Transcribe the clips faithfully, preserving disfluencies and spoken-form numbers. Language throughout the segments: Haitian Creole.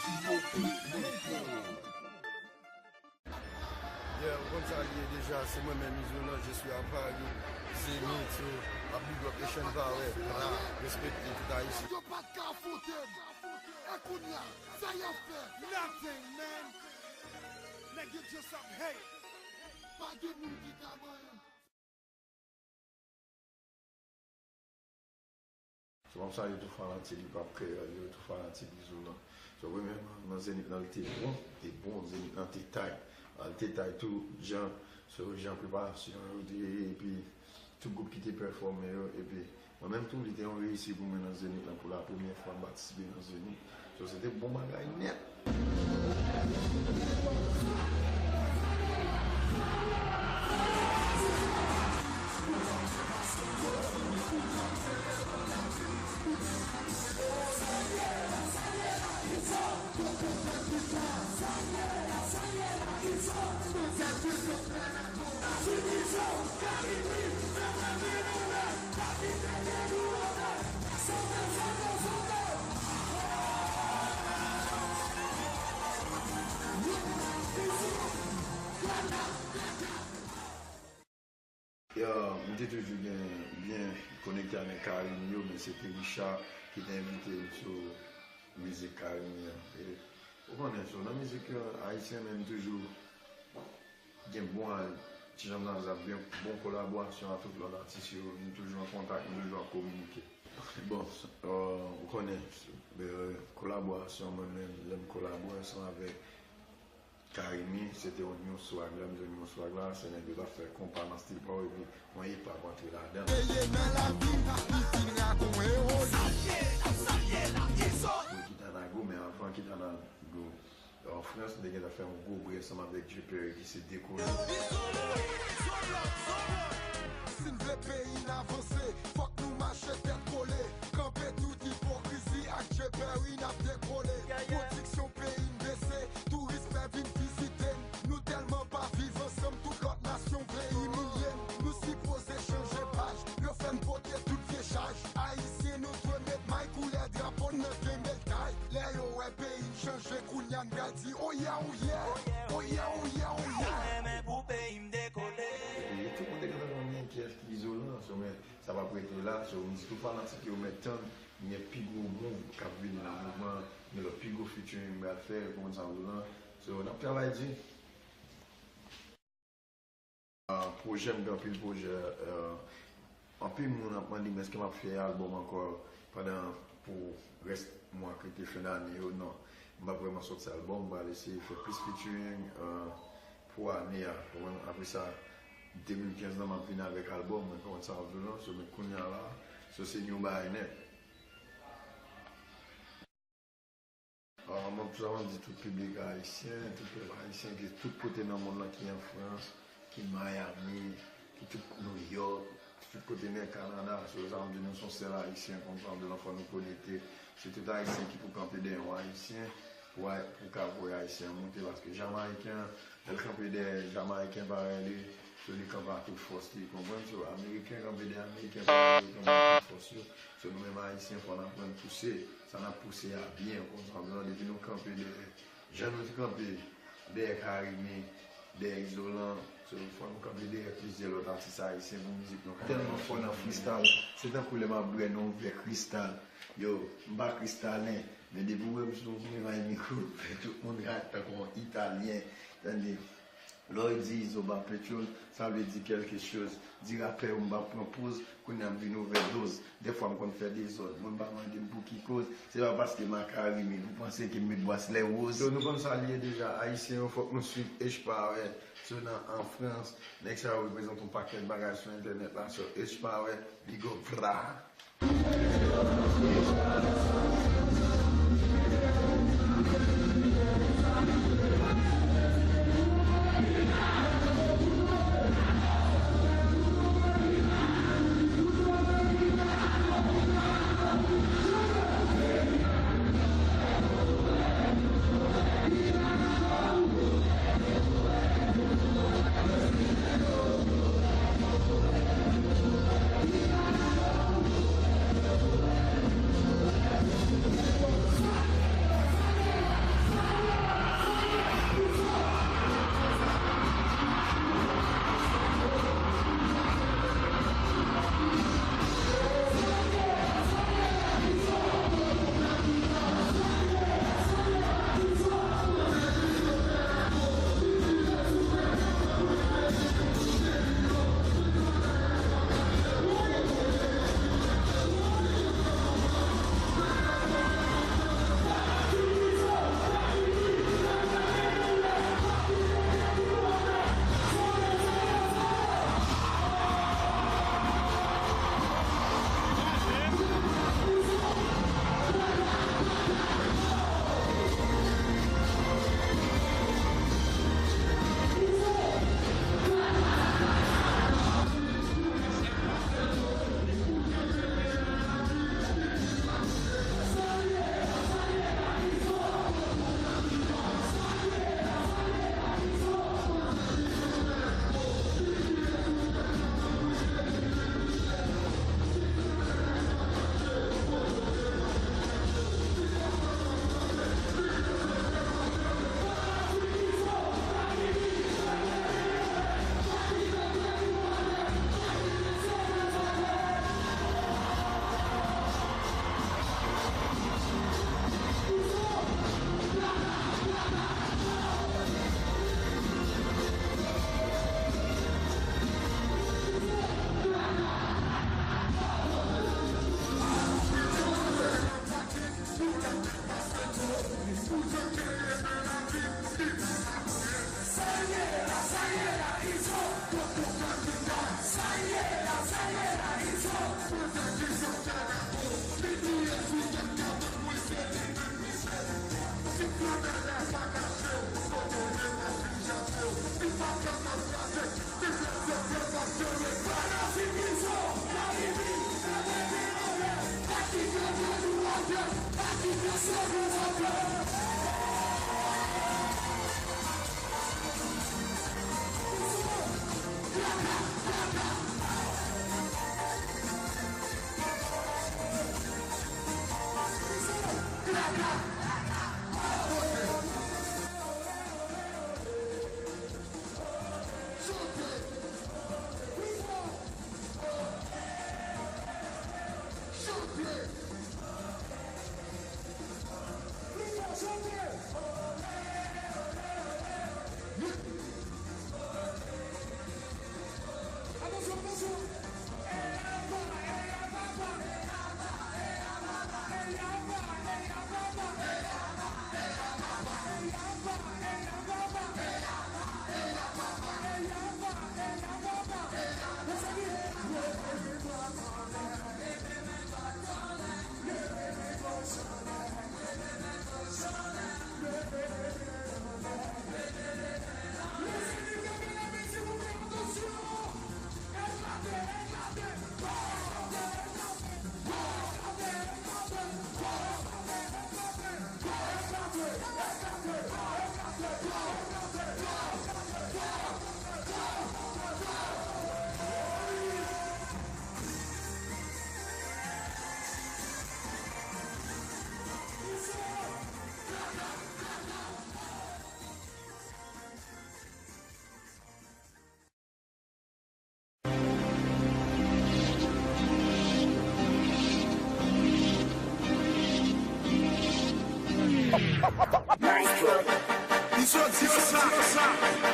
Yeah, ou konn sa l ye deja, se mwen menm Izolan, je suis à Paris, Zénith, so, ap big up Asian Power, bra, respekte tout Ayisyen. Yo pa t ka afwonte m. E kounye a, sa y ap fè? Nothing, man. Nèg yo just ap hate. Pa gen moun ki ka manyen m. So, m ap salye tout fanatik Hip Hop Kreyòl yo, tout fanatik Izolan. So, premyèman, nan Zenith lan, li te bon, te bon, Zenith lan te tight. Li te tight tou, jan, so, jan preparasyon yo te ye, epi tout gwoup ki te pèfòme yo, epi mwen menm tou, li te yon reyisi pou mwen nan Zenith lan, pou la premyè fwa m patisipe nan Zenith. So, se te bon bagay nèt. Yo, m te toujou gen, byen konekte avèk Carimi yo, men se te Richard ki te envite m sou mizik Carimi an. E, ou konnen, so, nan mizik, euh, ayisyen, men m toujou gen bon, ti jan m ta di sa, byen bon kolaborasyon ak tout lòt atis yo. Nou toujou an kontak, nou toujou ap kominike. Bon, euh, ou konnen, euh, kolaborasyon, mwen menm, lè m kolabore ansanm avèk Carimi, se te yon, yon swag, lè m di yon swag la, se nèg yo t ap fè konpa nan stil pa w, epi yon epap antre ladan. Peye nan lavi, li fin ragon e oli. Pou Kitana gou, men avan Kitana gou, an Frans, m te gentan fè yon gwo brè ansanm avèk Dye Père ki se Dekole. Si n vle peyi n avanse, fòk nou mache tèt kole. Kanpe tout ipokrizi ak Dye Père n ap dekole. Pwodiksyon peyi n bese, touris pè vin vizite n. Nou tèlman pa viv ansanm, tout lòt nasyon vle imilye n. Nou sipoze chanje paj, yo fè n pote tout vye chaj. Ayisyen nou dwe met may koulè drapo n nan kenbe l tay. Lè yo wè peyi n chanje, kounye a n pral di, oye, oye, oye, oye, oye. Mwen renmen pou peyi m dekole. E tout moun te gentan konnen kiyès ki Izolan, so, men sa p ap rete la, so, m di tout fanatik yo mèt tann, gen pi gwo move k ap vini nan mouvman, gen lòt pi gwo featuring m pral fè, ou konprann sa m di w lan, so, n ap travay di. Ah, pwojè, m gen anpil pwojè. Euh, anpil moun ap mande m èske m ap fè albòm ankò pandan pou rès mwa ki rete fen dane yo. Non, m p ap vrèman sòti albòm. M pral eseye fè plis featuring, euh, pou ane a. Ou konprann? Apre sa, de mil kenz lan, m ap vin avèk albòm mwen. Ou konprann sa m ap di w lan? So, men kounye a la, so, se yon bagay nèt. Ah, mwen ap di tout piblik ayisyen, tout pèp ayisyen ki tout kote nan mond lan, ki an Frans, ki Miami, ki tout New York, tout kote nan Kanada. So, sa m di nou, se yon sèl ayisyen, konn sa m di nou, fò nou konekte. Se tout ayisyen ki pou kanpe dèyè yon ayisyen pou, pou ka voye ayisyen an monte, paske jamayiken an, lè l kanpe dèyè jamayiken parèy li, so li kanpe ak tout fòs li, konprann? So, ameriken kanpe dèyè ameriken parèy li, kanpe ak tout fòs yo. So, nou menm ayisyen, fò n aprann pouse. Sa n ap pouse a byen, konprann? Depi nou kanpe dèyè, jan nou te kanpe dèyè Carimi, dèyè Izolan, so, fò nou kanpe dèyè plizyè lòt atis ayisyen pou mizik nou ka. Tèlman fò nan freestyle, se tankou lè m ap bwè nan yon vè kristal. Yo, m pa kristalen, men depi w wè m sou yon plimay mikwo, tout moun rat tankou yon italyen, tande. Lè w di Izo pa petwòl, sa vle di kèlke choz. Di rapè yo m pa pran poz, kounye a m vin ovèdoz. Dèfwa m konn fè dezòd, moun pa mande m pou ki koz. Se pa paske m a Carimi pou panse ke m met braslè woz. So, nou konn sa l ye deja, ayisyen yo, fòk nou swiv H Power. So, nan, an Frans, nèg sa yo reprezante yon pakèt bagay sou entènèt la. So, H Power, big up, vra.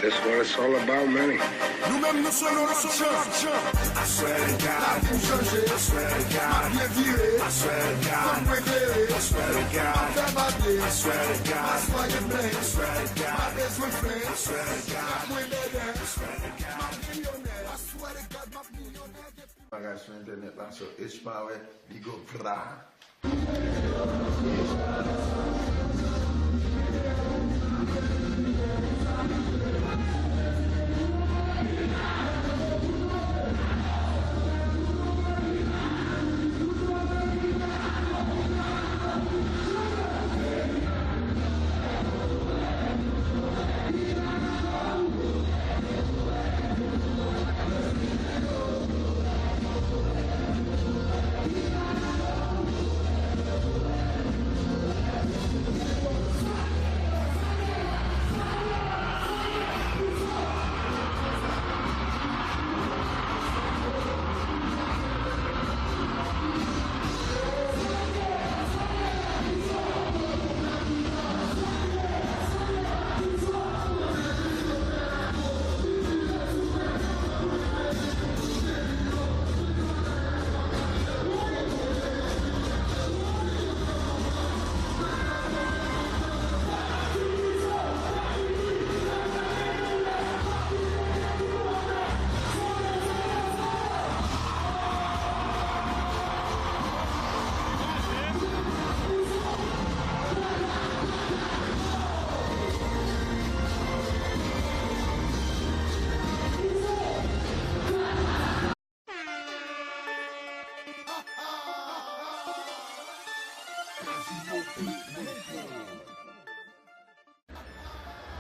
That's what it's all about, man. Nou menm nou se yon lòt jan. I swear to God. Lavi m chanje. I swear to God. M ap byen vire. I swear to God. Fòk mwen klere. I swear to God. M ap fè m ap ye. I swear to God. Aswè gen blen. I swear to God. M pa bezwen flen. I swear to God. Mwen bèbè. I swear to God. M ap milyonè. I swear to God, m ap milyonè. Bagay sou entènèt la, so H Power, big up, bra.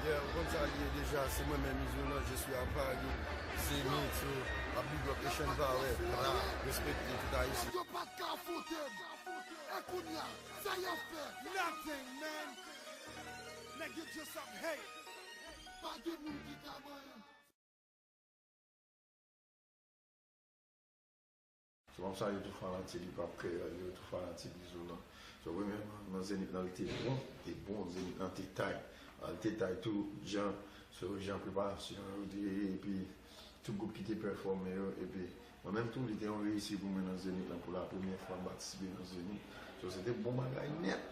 Yeah, ou konn sa l ye deja, se mwen menm Izolan, je suis à Paris, Zénith, so, ap big up Asian Power, bra, respekte tout Ayisyen. Yo pa t ka afwonte m. E kounye a, sa y ap fè? Nothing, man. Nèg yo just ap hate. Pa gen moun ki ka manyen m. So, m ap salye tout fanatik Hip Hop Kreyòl yo, tout fanatik Izolan. So, premyèman, nan Zenith lan, li te bon, te bon, Zenith lan te tay. Li te tay tou, jan, so, jan preparasyon yo te ye, epi tout gwoup ki te pèfòme yo, epi mwen menm tou, li te yon reyisi pou mwen nan Zenith lan, pou la premyè fwa m patisipe nan Zenith. So, se te bon bagay nèt.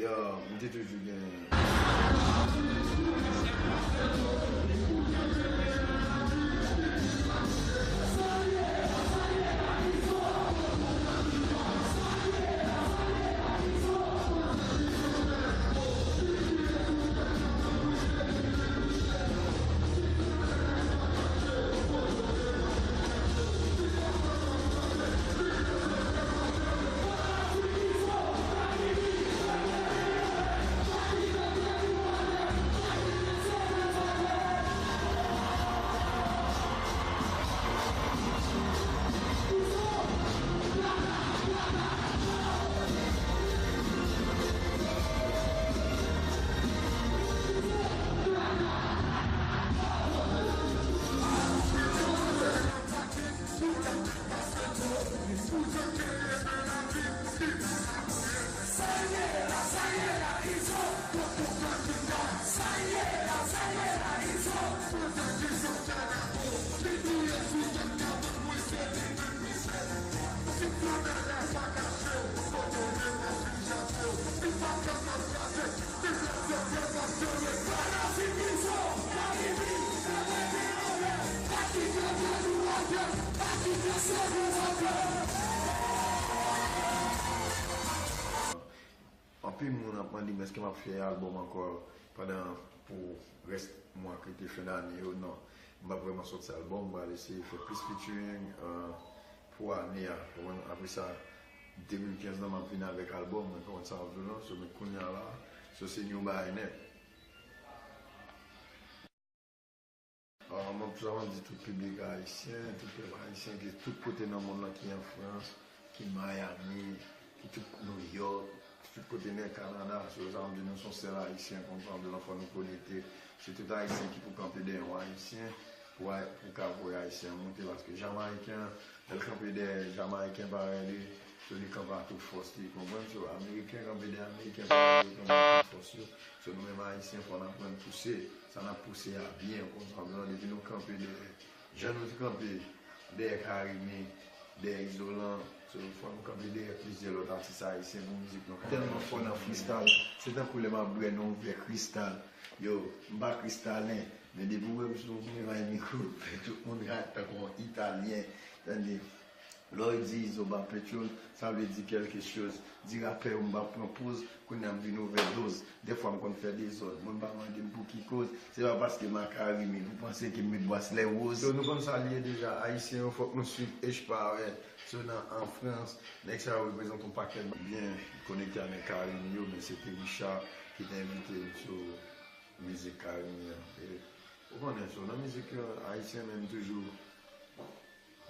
Yo, m te toujou gen. Anpil moun ap mande m èske m ap fè albòm ankò pandan pou rès mwa ki te fen dane yo. Non, m p ap vrèman sòti albòm, m pral eseye fè plis featuring, euh, pou ane a. Konprann? Apre sa, de mil kenz lan, m ap vin avèk albòm mwen, konprann sa m ap di w lan? So, men kounye a la, so se yon bagay nèt. Ah, m ap sèlman di tout piblik ayisyen, tout pèp ayisyen ki tout kote nan mond lan, ki an Frans, ki Miami, ki tout New York, tout kote nan Kanada. So, sa m di nou se yon sèl ayisyen, konn sa m di nou fò nou konekte. Se tout ayisyen ki pou kanpe dèyè yon ayisyen pou, pou ka voye ayisyen an monte, paske jamayiken an, lè l kanpe dèyè jamayiken parèy li, so li kanpe ak tout fòs li, konprann? So, ameriken kanpe dèyè ameriken parèy li, kanpe ak tout fòs yo. So, nou menm ayisyen, fò n aprann pouse. Sa n ap pouse a byen, konn sa m di w lan, depi nou kanpe dèyè, jan nou te kanpe dèyè Carimi, dèyè Izolan, so, fò nou kanpe dèyè plizyè lòt atis ayisyen pou mizik nou ka tèlman fò nan freestyle. Se tankou lè m ap bwè nan yon vè kristal. Yo, m pa kristalen, men depi w wè m sou yon bay mikwo, tout moun rat tankou yon italyen. Tande. Lè w di Izo ba petrol, sa vle di quelque chose. Di rapè yo m pa pran poz, kounye a m vin ovèdoz. Dèfwa m konn fè dezòd. Mwen pa mande m pou ki koz. Se pa paske m a Carimi pou panse ke m met bwas lè woz. Yo, nou konn sa l ye deja. Ayisyen yo, fòk nou swiv H Power. So nan, an Frans, nèg sa yo reprezante yon pakèt byen konekte avèk Carimi yo, men se te Richard ki te envite m sou mizik Carimi an. E, ou konnen, so nan mizik, euh, ayisyen menm toujou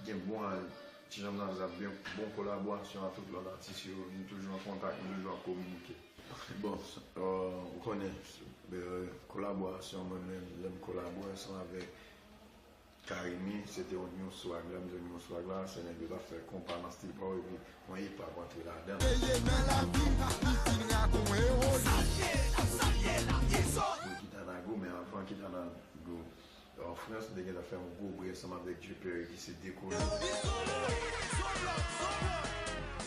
gen bon, ti jan m ta di sa, byen, bon kolaborasyon ak tout lòt atis yo. Nou toujou an kontak, nou toujou ap kominike. Bon, euh, ou konnen, euh, kolaborasyon, mwen menm, lè m kolabore ansanm avèk Carimi, se te yon, yon swag, lè m di yon swag la, se nèg yo t ap fè konpa nan stil pa w, epi yon hip hop antre ladan. Peye nan lavi, li vin ak yon ewoyi. Mwen Kitanago, men avan Kitanago, An Frans, m te gentan fè yon gwo bri ansanm avèk Dye Père ki se Dekole.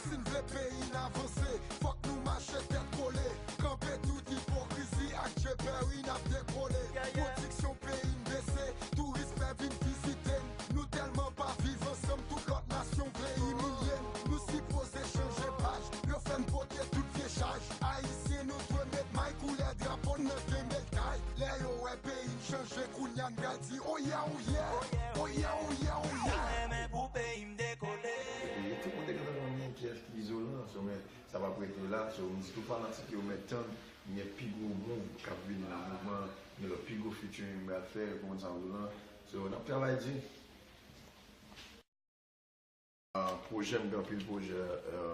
Si n vle peyi n avanse, fòk nou mache tèt kole. Kanpe tout ipokrizi ak Dye Père n ap dekole. Pwodiksyon peyi n bese, touris pè vin vizite n. Nou tèlman pa viv ansanm, tout lòt nasyon vle imilye n. Nou sipoze chanje paj, yo fè n pote tout vye chaj. Ayisyen nou dwe met may koulè drapo n nan kenbe l tay. Lè yo wè peyi n chanje, kounye a n pral di, oh yeah, oh yeah, oh yeah, oh yeah, oh yeah. Mwen menm pou peyi m dekole. Epi tout moun te gentan konnen kiyès ki Izolan, so, men sa p ap rete la, so, m di tout fanatik yo mèt tann, gen pi gwo move k ap vini nan mouvman, gen lòt pi gwo featuring m pral fè, konn sa m di w lan. So, n ap travay di. Ah, pwojè, m gen anpil pwojè, euh,